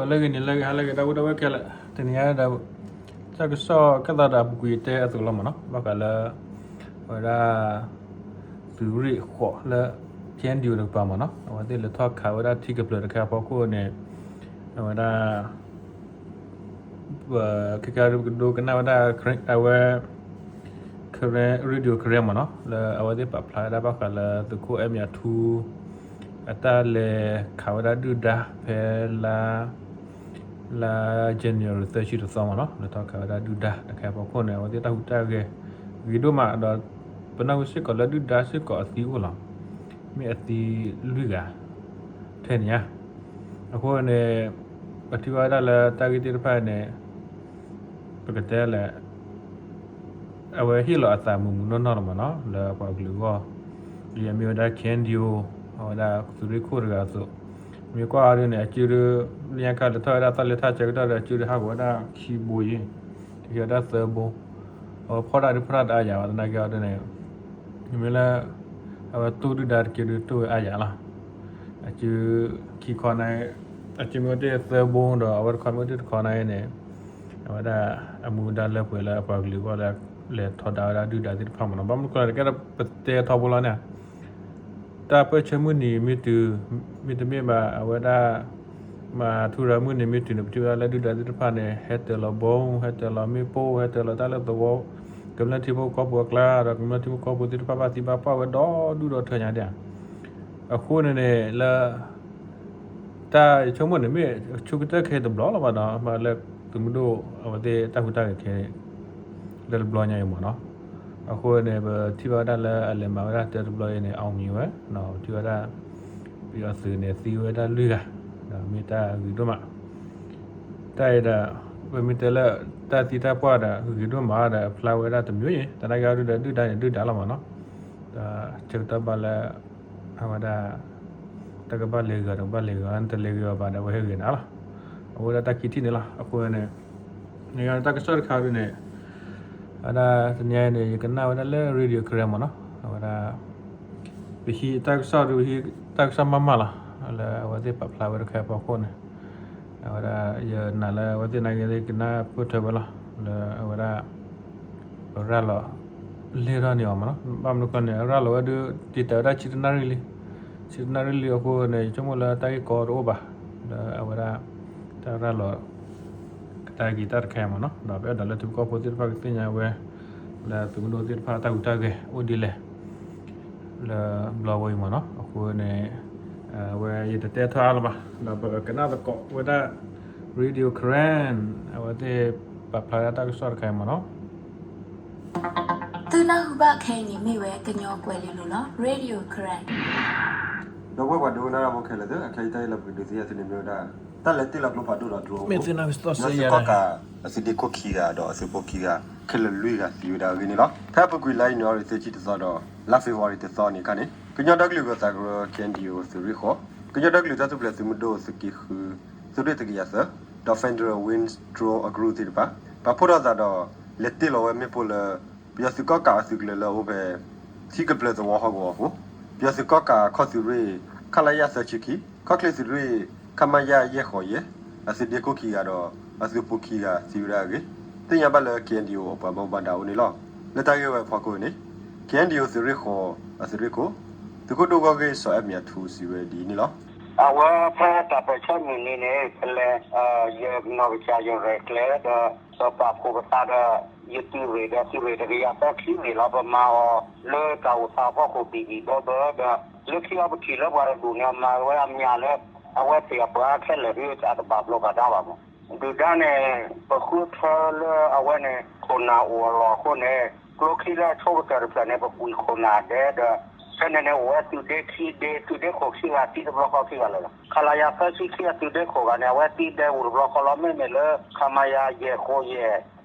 လၢဂ့ၤန့ၣ် လၢဂ့ၤ ဟါလၢဂ့ၤ ဒီပုၢ်ဝဲၢ်ခဲလၢာ်, တနံၤညါဒီး တၢ်ကစီၣ်ကဲသးဒီးအပူၤကွံာ်တဲအသိးလီၤမ့ၢ်နီၤ, ဘၣ်ဃးလၢ အဝဲဒၣ် သုးရ့ၣ်ဃိးလၢ K N D O တကပၤမ့ၢ်နီၤ, အဝဲသ့ၣ်လဲၤထီၣ်ခးဝဲဒၣ်ထံကပျၢၤတခါအဖီခိၣ်န့ၣ် အဝဲဒၣ် ပ ခဲကဒိကနၣ်ဝဲဒၣ် အဝဲ Karen Radio Karen မ့ၢ်နီၤ, လၢအဝဲသ့ၣ်ပာ်ဖျါဝဲဒၣ်ဘၣ်ဃးလၢသုးခိၣ်အဲၣ်မၠးထူ အတၢ်လဲၤခးဝဲဒၣ်ဒုၣ်ဒါဖဲလါ လါ January သၢဆံတသီမ့ၢ်နီၤ, လဲၤထီၣ်ခးဝဲဒၣ်ဒုၣ်ဒါတခါအဖီခိၣ်န့ၣ် အဝဲသ့ၣ်တၢ်ဟူးတၢ်ဂဲၤဂ့ၤဒိၣ်မးဒီး ပနၢ်ဟူစ့ၢ်ကီးလၢဒုၣ်ဒါစ့ၢ်ကီးအသံအိၣ်လီၤ, မ့ၢ်အသံလွံၢ်ဂၤ ထဲန့ၣ်ဧါ. အဃိန့ၣ် ပထံၣ်ဘၣ်ဝဲဒၣ်လၢတၢ်ဂ့ၢ်သ့ၣ်တဖၣ်န့ၣ် ပကတဲလဲၣ် အဝဲဟ့ၣ်လီၤအသးမုာ်မုာ်နီၢ်နီၢ်လီၤမ့ၢ်နီၤ လၢပှၤကလုာ်အဂီၢ်, ဒ်အမ့ၢ်ဝဲဒၣ် K N D O အဝဲဒၣ်သုးရ့ၣ်ခိၣ်တဂၤအသိး, မ့ၢ်ကွၢ်အီၤဒ်န့ၣ် အစုဒုး လၢညါခါလဲၤထီၣ်ဝဲဒၣ်သီလဲၤထီၣ်ဆၢကတီၢ်ဒီး အစုဒုးဟးဂီၤဝဲဒၣ်ခံဘိယ့ၣ်, တက့ၤဝဲဒၣ်သၢဘိ, အဝဲဖီၣ်တၢ်ဒုးဖီၣ်တၢ်တအါယၤဘၣ် သနာ်က့အီၤဒ်န့ၣ် မ့မ့ၢ်လၢ အဝဲတိၢ်ဒုၣ်ဒါတက့ၢ်ဒုးတိၢ်ဝဲအါယၤလီၤ. အစုခံခီန့ၣ် အစုမ့ၢ်အိၣ်တ့ၢ်သၢဘိဒီး အဝဲတခီမ့ၢ်အိၣ်တ့ၢ်တခီန့ၣ်န့ၣ် အဝဲဒၣ်အမူဒါလၢပှဲၤလၢအပှၤကလုာ်အဂီၢ်လၢ လဲၤထီဒါဝဲဒၣ်ဒုၣ်ဒါသ့ၣ်တဖၣ်မ့ၢ်နီၤ. ဘၣ်မနုၤအဃိလဲၣ် ကဲဒီးပတဲထီဘိလီၤန့ၣ် တၢ်ပၢၢ်ဆၢမုၢ်နံၤမ့ၢ်တုၤ မ့တမ့ၢ်ဘၣ် အဝဲဒၣ် မၤထူရၤမုၢ်နံၤမ့ၢ်တုၤန့ၣ် ပထံၣ်ဝဲဒၣ်လၢဒုၣ်ဒါသ့ၣ်တဖၣ်န့ၣ် ဟဲတၢၤလီၤဘိ ဟဲတၢၤလီၤမ့ၣ်ပိၢ် ဟဲတၢၤလီၤတၢ်လၢသဝီ ကမျၢၢ်ထံဖိကီၢ်ဖိအကျါ ဒီးကမျၢၢ်ထံဖိကီၢ်ဖိသ့ၣ်တဖၣ်ဘၣ်သံဘၣ်ပှၢ်ဝဲဒီဒူၣ်ဒီထၢညါဒၣ်. အဃိန့ၣ်န့ၣ် လၢ တၢ်ဆိကမိၣ်န့ၣ် မ့ၢ်ဆူကတၢၢ်ခဲအံၤတဘျီလီၤဘၣ်ဒီး မ့ၢ်လၢသုးမုၢ်ဒိၣ်အဝဲသ့ၣ်တၢ်ဟူးတၢ်ဂဲၤခဲအံၤ လၢတဘျီညါအံၤမ့ၢ်နီၤ. အဃိန့ၣ် ပထံၣ်ဘၣ်ဝဲဒၣ်လၢအလဲၤမၤဝဲဒၣ်တၢ်တဘျီအံၤန့ၣ် အောင်မြင်ဝဲ, ပထံၣ်ဝဲဒၣ် ပယီၤသုးန့ၣ် သံဝဲဒၣ်လွံၢ်ဂၤ, ဒီးမ့ၢ်တၢ်ဂ့ၤဒိၣ်မး တၢ်အံၤဒီး ပမ့ၢ်တဲလၢ တၢ်သံတၢ်ပှၢ်ဒီး ဂ့ၤဒိၣ်မးဒီး ဖျါဝဲဒၣ်တမျိုးအံၤ သနာ်က့အီၤဒုၣ်ဒါ ဒုၣ်ဒါန့ၣ် ဒုၣ်ဒါလီၤမ့ၢ်နီၤ. ဒီးဆၢကတီၢ်ဘၣ်လၢ အဝဲဒၣ် တၢ်ကဘၣ်လဲၤဂ့ၤအီၤဒီး ကဘၣ်လဲၤဂ့ၤအီၤ နတလဲၤဂ့ၤအီၤဘၣ်ဒီး အဝဲဟဲဂ့ၤနၤလီၤ. အဝဲဒၣ်တၢ်ခံထံၣ်န့ၣ်လီၤ. အဃိန့ၣ် နတၢ်ကစီၣ်တခါဒ်န့ၣ် အဝဲဒၣ်တနံၤအံၤန့ၣ် ယကနၣ်ဝဲဒၣ်လၢ Radio Karen မ့ၢ်နီၤ အဝဲဒၣ် ပဟံးတၢ်ကစီၣ်ဒ် ပဟံးတၢ်ကစီၣ်မးမးလီၤ. လၢအဝဲသ့ၣ်ပာ်ဖျါဝဲတခါအဖီခိၣ်န့ၣ် အဝဲဒၣ် ယနာ်လၢအဝဲသ့ၣ်နာ်က့ၤ ကနၢ်ပၢၢ်ထွဲဝဲလီၤ. လၢအဝဲဒၣ် ပရၤလီၤ လဲၢ်ထီၣ်န့ၢ်အီၤမ့ၢ်နီၤ. ဘၣ်မနုၤအဃိန့ၣ် အရၤလီၤဝဲဒၣ် တံာ်တာ်ဝဲဒၣ်ဆံတနၣ်ရံၣ်လံ. ဆံတနၣ်ရံၣ်လံအဃိန့ၣ် ယဆိကမိၣ်လၢတၢ်ဂ့ၢ်ကီတအိၣ်ဘၣ်. လၢအဝဲဒၣ် တၢ်ရၤလီၤ ကတၢၢ်က့ၤတၢ်တခါအံၤမ့ၢ်နီၤ. ဒီးပအဲၣ်ဒိးလၢထံဖိကီၢ်ဖိသ့ၣ်တဖၣ်ကသ့ၣ်ညါဝဲ လၢသုးမုၢ်ဒိၣ်သ့ၣ်တဖၣ်တၢ်ဟူးတၢ်ဂဲၤအိၣ်ဒ်လဲၣ် လၢဘျီဝဲအံၤမ့ၢ်နီၤ. အဃိန့ၣ် အဝဲယတတဲထီၣ်အါလၢၤဘၣ်. ဒီးပကနၣ်သကိးဝဲဒၣ် Radio Karen အဝဲသ့ၣ်ပာ်ဖျါဒၣ်တၢ်ကစီၣ်တခါအံၤမ့ၢ်နီၤ. သုနၢ်ဟူဘၣ်ခဲအံၤန့ၣ်မ့ၢ်ဝဲကညီကွဲၤလ့လိၤလီၤ. Radio Karen ဒီပုၢ်ဝဲၢ်ပှၤဒိကနၣ်တၢ်ဖိခဲလၢာ်သ့ၣ် အခဲအံၤတၢ်အံၤလၢပကဒုးသ့ၣ်ညါသုန့ၣ်မ့ၢ်ဝဲဒၣ် တၢ်လဲၤတ့ၢ်လီၤကျိဖးဒိၣ်ဒီး drone အဃိ မ့ၢ်သုနၢ်ဟူစီဆှံယၤ သုးကီၣ်ကး အသုးဒ့ခိၣ်ခံဂၤဒီးအသုးဖိခံဂၤ ခဲလၢာ်လွံၢ်ဂၤသံဝဲဒၣ်အဂ့ၢ်န့ၣ်လီၤ. ဖဲအပူၤကွံာ်လါယနူၤအါရံၤသၢဆံတသီဒီး လါဖ့ၤဘြူၤအါရံၤတသီန့ၣ်အခါန့ၣ် ကညီဒီကလုာ်ဂီၢ်သးကရၢ K N D O သုးရ့ၣ်ဃိး ကညီဒီကလုာ်တၢ်ထူၣ်ဖျဲးသုးမုၢ်ဒိၣ်သုးက့ဃု သုးရ့ၣ်တကယၤသၢ ဒီး Federal Wings Drone အကရူၢ်သ့ၣ်တဖၣ် ပာ်ဖှိၣ်ထီၣ်သးဒီး လဲၤတ့ၢ်လီၤဝဲမ့ၣ်ပိၢ်လၢ ပယီၤသုးကီၣ်ကးအသုးကလၢၤလၢအအိၣ်ဖဲ ထံကပျၢၤသဝီဟီၣ်ကဝီၤအဃိ ပယီၤသုးကီၣ်ကးအခီၣ်သုးရ့ၣ် ခလရ သၢဆံခံ ခီၣ်ချ့သုးရ့ၣ် ခမရ ယဲၢ်ဃိးယဲၢ် အသုးဒ့ခိၣ်ခံဂၤဒီး အသုးဖိခံဂၤသံဝဲဒၣ်အဂ့ၢ် သ့ၣ်ညါဘၣ်လၢ K N D O အပှၤဘၣ်မူဘၣ်ဒါအအိၣ်န့ၣ်လီၤ. လၢတၢ်ဂ့ၢ်ဝဲအဖီခိၣ်န့ၣ် K N D O သုးရ့ၣ်ဃိး အသုးရ့ၣ်ခိၣ် သုးခိၣ်ဒိၣ်ဂီၢ်ဂ့ၢ် စီၤအဲၣ်မၠးထူ စံးဝဲဒ်အံၤန့ၣ်လီၤ. အဝဲဖဲတၢ်ပၢၢ်ဆၢမုၢ်နံၤန့ၣ် ပလဲၤ ယနီၢ်ကစၢ်ယရဲၣ်ကျဲၤဒီး ပပာ်ဖှိၣ်ပသးဒီး ယသုးရ့ၣ်ဒီးသုးရ့ၣ်တကယၤသၢခံန့ၣ်လီၤ. ပမၤအီၤလၢတၢ်အိၣ်သးအဖီခိၣ်ဘံၣ်ဘံၣ်ဘၢဘၢ ဒီးလၢခံအီၤပထံၣ်လၢပှၤတဒူၣ်န့ၣ် အမၤဝဲအမၠးလၢ အဝဲသ့ၣ်အပှၤခဲလၢာ်ဒ်အတဘၣ်ဘျီးဘၣ်ဒါဘၣ်မး. ဒုၣ်ဒါန့ၣ် ပဃုထၢလၢအဝဲန့ၣ် ခိၣ်နၢ်အိၣ်အလီၢ်အဃိန့ၣ် ကျိချံလၢအဆိကတၢၢ်တဖျၢၣ်န့ၣ် ပကွံာ်ခိၣ်နၢ်ဒဲးဒီး ဖဲန့ၣ်န့ၣ် အိၣ်ဝဲသုးဒ့ခံဒ့ သုးဒ့ခိၣ်ခံဂၤသံတဘျီဃီခံဂၤလၢာ်လီၤ. ခလရ သၢဆံခံ အသုးဒ့ခိၣ်ဂၤန့ၣ် အဝဲသံဒဲးအိၣ်တဘျီဃီလီၤ. မ့မ့ၢ်လၢ ခမရ ယဲၢ်ဃိးယဲၢ်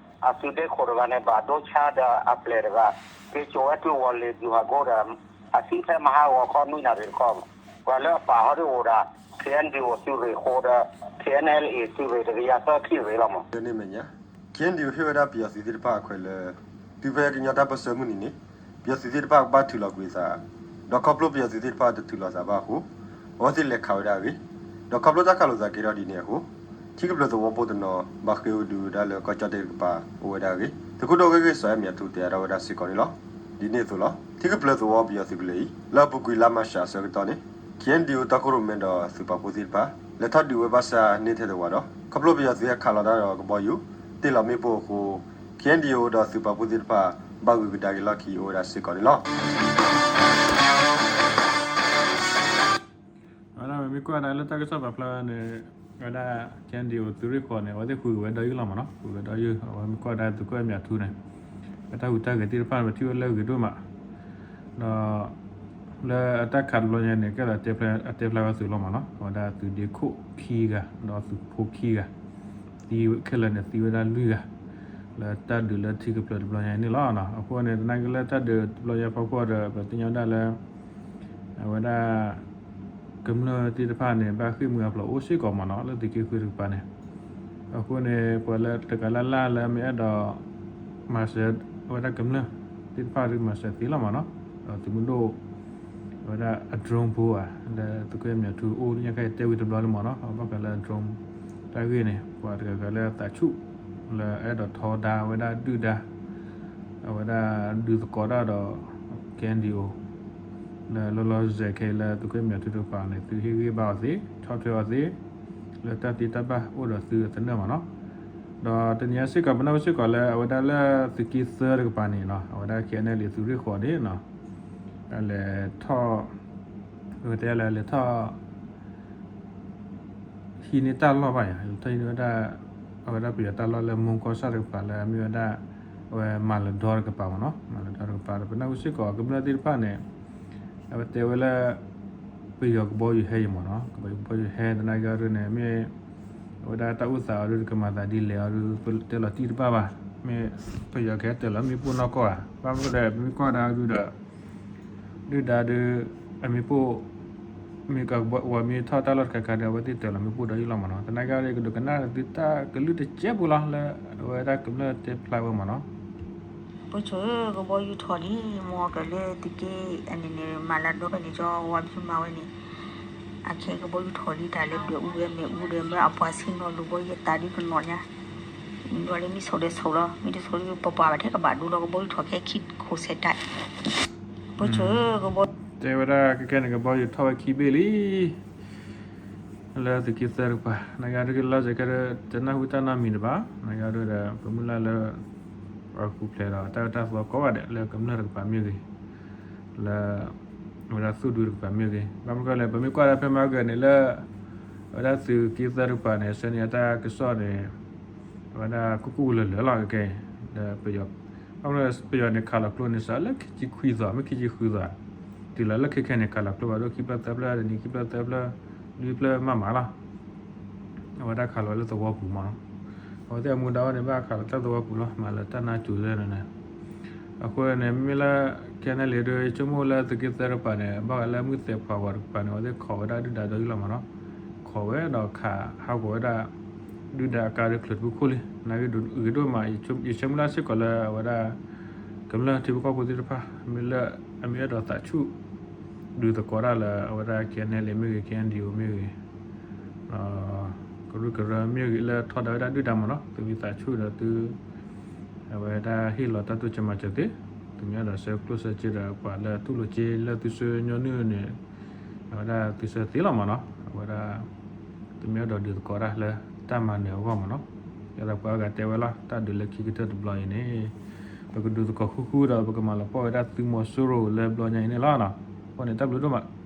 အသုးဒ့ခိၣ်တဂၤန့ၣ် ဘၣ်ဒိဆါဒီးအပျဲၢ်တဂၤ က့ၤစိာ်ဝဲတုၤဝီၤလ့ၣ် ဗျူဟာကုန်း ဒီး အသံဖဲမဟါဂီၤခီနွံနၣ်ရံၣ်တခီမး. ပှၤလၢအပာ်ဟီဒ်အိၣ်ဒၣ် K N D O သုးရ့ၣ်ဃိးဒီး K N L A သုးရ့ၣ်တကယၤသၢခံဂ့ၤလီၤမး. တနံၤမဲာ်ညါ K N D O ဟ့ၣ်ဝဲဒၣ်ပယီၤသုးသ့ၣ်တဖၣ်အခွဲးလၢ တုၤဖဲကညီတၢ်ပၢၢ်ဆၢမုၢ်နံၤန့ၣ် ပယီၤသုးသ့ၣ်တဖၣ်ကဘၣ်ထုးလီၤကွံာ်အသး ဒီးခီဖျိပယီၤသုးသ့ၣ်တဖၣ်တထုးလီၤသးဘၣ်အဃိ အဝဲသ့ၣ်လဲၤခးဝဲဒၣ်အဂ့ၢ် ဒီးခီဖျိတၢ်ခးလိာ်သးကဲထီၣ်ဒ်န့ၣ်အဃိ ထံကပျၢၤသဝီဖိတနီၤ ဘၣ်ဃ့ၢ်အိၣ်ဒုးဝဲဒၣ်လၢကီၢ်ကၠီၣ်တဲၣ်တကပၤအိၣ်ဝဲဒၣ်အဂ့ၢ် သုးခိၣ်ဒိၣ်ဂ့ၢ်ဂ့ၢ်စီၤအဲၣ်မၠးထူတဲအါထီၣ်ဝဲဒၣ်စ့ၢ်ကီးန့ၣ်လီၤ. ဒ်န့ၣ်အသိးလီၤ. ထံကပျၢၤသဝီပယီၤသုးကလၢၤအံၤ လၢအပူၤကွံာ်လါမၢ်ၡးအဆၢကတီၢ်န့ၣ် ခ့ၣ်အဲၣ်ယူၣ်တီခိၣ်ရိၣ်မဲဒီးသုးပာ်ဖှိၣ်သ့ၣ်တဖၣ် လဲၤထီၣ်ဒုးဝဲဘၣ်ဆၣ်န့ၢ်ထဲတဝးဒီး ခီဖျိပယီၤသုးဟဲခးလီၤတၢ်ဒီးကဘီယူၤ တ့ၢ်လီၤမ့ၣ်ပိၢ်အဃိ ခ့ၣ်အဲၣ်ယူၣ် ဒီးသုးပာ်ဖှိၣ်သ့ၣ်တဖၣ် ဘၣ်ဂုၤကဒါက့ၤလီၢ်ခံအိၣ်ဝဲဒၣ်စ့ၢ်ကီးန့ၣ်လီၤ. အဝဲဒၣ်ပမ့ၢ်ကွၢ်ဒၣ်လၢတၢ်ကစီၣ်ပာ်ဖျါဝဲန့ၣ် အဝဲဒၣ် ခ့ၣ်အဲၣ်ယူၣ် သုးရ့ၣ်ဃီန့ၣ် အဝဲသ့ၣ်ဃုက့ၤဝဲဒီးယုၢ်လီၤမးနီၤ, ဃုက့ၤဝဲဒီးယုၢ် အဝဲမ့ၢ်ကွၢ်ဒၣ်သုးခိၣ်အဲၣ်မၠးထူန့ၣ် အတၢ်ဟူးတၢ်ဂဲၤသ့ၣ်တဖၣ်န့ၣ် ပထံၣ်ဝဲလၢအဂ့ၤဒိၣ်မး ဒီး လၢအတၢ်ခးတဘျီညါန့ၣ် ကဲသးတဲဖျါ အတဲဖျါဝဲသုးလီၤမးနီၤ, အဝဲဒၣ်သုးဒ့ခိၣ်ခံဂၤ ဒီးသုးဖိခံဂၤ သံခဲလၢာ်န့ၣ် သံဝဲဒၣ်လွံၢ်ဂၤ လၢတၢ်ဒုးလၢထံကပျၢၤတဘျီညါအံၤန့ၣ်လီၤ. အဃိန့ၣ် သနာ်က့လၢတၢ်ဒုးတဘျီညါဖီခိၣ်ဒီး ပသ့ၣ်ညါဝဲဒၣ်လၢ အဝဲဒၣ် ကမျၢၢ်သ့ၣ်တဖၣ်န့ၣ် ဘၣ်ဃ့ၢ်မှံဟးဖျိးအိၣ်စ့ၢ်ကီးမးနီၤ လၢသုးက့ဃုတကပၤန့ၣ် အဃိန့ၣ် ပှၤလၢတဂၤလၢ်လၢ်လၢမ့ၢ်အဲၣ်ဒိး မၤစၢၤ အဝဲဒၣ်ကမျၢၢ်သ့ၣ်တဖၣ်ဒုးမၤစၢၤသ့လီၤမးနီၤ, ဒီးသုးမုၢ်ဒိၣ် အဝဲဒၣ်အ drone ဖိဧါ လၢသုးခိၣ်အဲၣ်မၠးထူအိၣ်ညါခါအံၤတဲဝံၤတဘျီလံမးနီၤ, ဘၣ်ဃးလၢ drone တၢ်ဂ့ၢ်န့ၣ် ပှၤတဂၤဂၤလၢအသးဆူၣ် လၢအအဲၣ်ဒိးထီဒါဝဲဒၣ်ဒုၣ်ဒါ အဝဲဒၣ်ဒုးသကိးတၢ်ဒီး ခ့ၣ်အဲၣ်ယူၣ် လၢလီၤလီၤဆဲးဆဲးခဲအံၤလၢသုးခိၣ်အဲၣ်မၠးထူတကပၤန့ၣ် သုဟ့ၣ်ဂံၢ်ဘါအီၤသ့ ဆီၣ်ထွဲအီၤသ့ လၢတၢ်သ့တၢ်ဘၣ်အိၣ်ဒီးသုအသနၢၣ်မးနီၤ, ဒီးတနံၤအံၤစ့ၢ်ကီး ပနၢ်ဟူစ့ၢ်ကီးလၢအဝဲဒၣ်လၢသုးက့သၢတကပၤန့ၣ်နီၤ အဝဲဒၣ် ခ့ၣ်အဲၣ်ယူၣ် သုးရ့ၣ်ဃီန့ၣ် လဲၤထီၣ် ပကတဲလၢလဲၤထီၣ် ဟံးန့ၢ်တၢ်လီၢ်ဘၣ်ယၤ လဲၤထီၣ်ဟံးန့ၢ်ဝဲဒၣ် အဝဲဒၣ်ပယီၤတၢ်လီၢ်လၢမူကီၢ်ဆၣ်တကပၤလၢအမ့ၢ်ဝဲဒၣ် အဝဲမၤလဒီတကပၤမးနီၤ, မၤလဒီတကပၤဒီး ပနၢ်ဟူစ့ၢ်ကီးကမျၢၢ်သ့ၣ်တဖၣ်န့ၣ် အဝဲတဲဝဲလၢ ပယီၤကဘီယူၤဟဲအံၤမးနီၤ, ကဘီယူၤကဘီယူၤဟဲ သနာ်က့အီၤဒ်န့ၣ် မ့ၢ် အဝဲဒၣ်တၢ်အိၣ်သးအီၤဒ်ကမၤသးဒ်လဲၣ်အီၤဒ် ပတဲလီၤတံၢ်တဘၣ်ဘၣ်, မ့ၢ်ပယီၤကဟဲတၢၤလီၤမ့ၣ်ပိၢ်နီၢ်ကီၢ်ဧါ, ဘၣ်မနုၤဒီး ပမ့ၢ်ကွၢ်ဒၣ်ဒုဒီး ဒုၣ်ဒါဒု အမ့ၣ်ပိၢ် မ့ၢ်ကဝီၤမ့ၢ်ထီၣ်တၢ်လီၢ်တခါခါဒီး အဝဲသ့ၣ်တၢၤလီၤမ့ၣ်ပိၢ်ဒီးယုၢ်လီၤမးနီၤ, သနာ်က့အီၤဒ် ကဒိးကနၣ်သုတၢ်ကလုၢ်တစဲးဖိလီၤ လၢအဝဲဒၣ်ကမျၢၢ်တဲဖျါဝဲမးနီၤ. ဖိဆိ ကဘီယူၤထီၣ်လံ မ်ကလၢသုးက့အန့ၣ်န့ၣ် မၤလၤဒီဖဲန့ၣ် ကၠီဝါဖံမၤဝဲန့ၣ် အခဲကဘီယူၤထီၣ်လံ တၢ်လၢဒွဲၣ်အူဝဲမဲာ်အူဒီး မ့ၢ်အပှၤဆ့ၣ်နီၤလိာ်ဘီယတၢ်ဒုကနီၣ်ညါ ဒီးလၢမ့ၢ်ဆိးဒီးဆိးလီၤ မ့ၢ်တဆိးလၢပပှၤဘၣ်ထဲကဘၣ်ဒိလီၤ ကဘီယူၤထီၣ်ခဲခံခိၣ်စဲးတၢ် ဖိဆိ ကဘီ တဲဝဲဒၣ်ခဲကဲန့ၣ် ကဘီယူၤထီၣ်ဝဲခံဘ့ၣ်လံ လၢသုးက့သၢတကပၤ နကဒုကလီၤစဲးကဲဒီး တနၢ်ဟူတၢ်နီတမံၤတဘၣ် နကဒုဒီး ပမုၢ်လၢ်လၢ ပှၤပူၤဖျဲးဒီးတၢ်အၢတၢ်သီကိးဂၤဒဲး လၢကမျၢၢ်တကပၤမ့ၢ်ဂ့ၤ, လၢ အဝဲဒၣ်သုးဒူတကပၤမ့ၢ်ဂ့ၤ, ဘၣ်မနုၤလဲၣ် ပမ့ၢ်ကွၢ်ဒၣ်ဖဲမၤဂၢၢ်န့ၣ်လၢ အဝဲဒၣ်သုးက့သၢတကပၤန့ၣ် ဆၢန့ၣ်အတၢ်ကစီၣ်န့ၣ် အဝဲဒၣ်ကူၣ်ကူၣ်လၢာ်လၢာ်လီၤ ခဲကဲအံၤ ဒီးပယီၤ ဘၣ်မနုၤလဲၣ် ပယီၤန့ၣ်ခးလီၤကျိန့ၣ် စးလၢခံဆံခွံသီ မ့ၢ်ခံဆံဃုသီ တုၤလီၤလၢခဲခဲန့ၣ် ခးလီၤကျိဘၣ်ဒိၣ်ခံဖျၢၣ်သၢဖျၢၣ် တနံၤခံဖျၢၣ်သၢဖျၢၣ် လွံၢ်ဖျၢၣ်မးမးလီၤ. အဝဲဒၣ်ခးလီၤလၢသဝီပူၤမးနီၤ, အဝဲသ့ၣ်အမူဒါဝဲန့ၣ် ဘၣ်ခးလီၤတၢ်သဝီပူၤလီၤ မၤလၢတၢ်နါစိၤသ့ၣ်န့ၣ်န့ၣ်, အဃိန့ၣ် မ့မ့ၢ်လၢ ခဲန့ၣ်လံဒီး ယဆိကမိၣ်လၢသုးက့သၢတကပၤန့ၣ် ဘၣ်ဃးလၢမုၢ်သဲးဖးဝးတကပၤန့ၣ် အဝဲသ့ၣ်ခိးဝဲဒၣ်ဒုၣ်ဒါဒီးယုၢ်လီၤမးနီၤ, ခိးဝဲဒီးခးဟးဂီၤဝဲဒၣ် ဒုၣ်ဒါအကါဒ်ချုးတဖုခိၣ်လံ, နဂ့ၤဒိၣ်မး ယဆိကမိၣ်လၢစ့ၢ်ကီးလၢအဝဲဒၣ် ကမျၢၢ်ထံဖိကီၢ်ဖိသ့ၣ်တဖၣ် မ့ၢ်လၢ အမ့ၢ်အဲၣ်ဒိးသးဆူၣ် ဒုးသကိးတၢ်လၢအဝဲဒၣ် ခဲန့ၣ်လံ မ့ၢ်ဂ့ၤ ခဲအံၤဒံးအိၣ်မ့ၢ်ဂ့ၤ ကရူၢ်ကရၢမ့ၢ်ဂ့ၤ လၢထီဒါဝဲဒၣ်ဒုၣ်ဒါမးနီၤ သုမ့ၢ်သးဆူၣ်ဒီးသု အဝဲဒၣ်ဟ့ၣ်လီၤတၢ်တိစၢၤမၤစၢၤသ့, သုမ့ၢ်အဲၣ်ဒိးဆှၢကျိၣ်ဆှၢစ့ဒီးပှၤလၢထူၣ်လိာ်က့ၤလၢသုဆှၢညီနုၢ်န့ၣ် အဝဲဒၣ်သုဆှၢသ့လီၤမးနီၤ အဝဲဒၣ် သုမ့ၢ်အဲၣ်ဒိးဒုးသကိးတၢ်လၢတၢ်မၤနၢၤအဂီၢ်မးနီၤ, ယသးပှၤအဂၤတဲဝဲလီၤ တၢ်ဒုးလၢခံကတၢၢ်တဘျီအံၤန့ၣ် ပကဒုးသကိးဃူဃူဒီး ပကမၤလီၤပှီၢ်ဝဲဒၣ်သုးမီၤစိရိၤလၢဘျီညါအံၤန့ၣ်လီၤ. အဃိန့ၣ် တၢ်ဘျုးဒိၣ်မး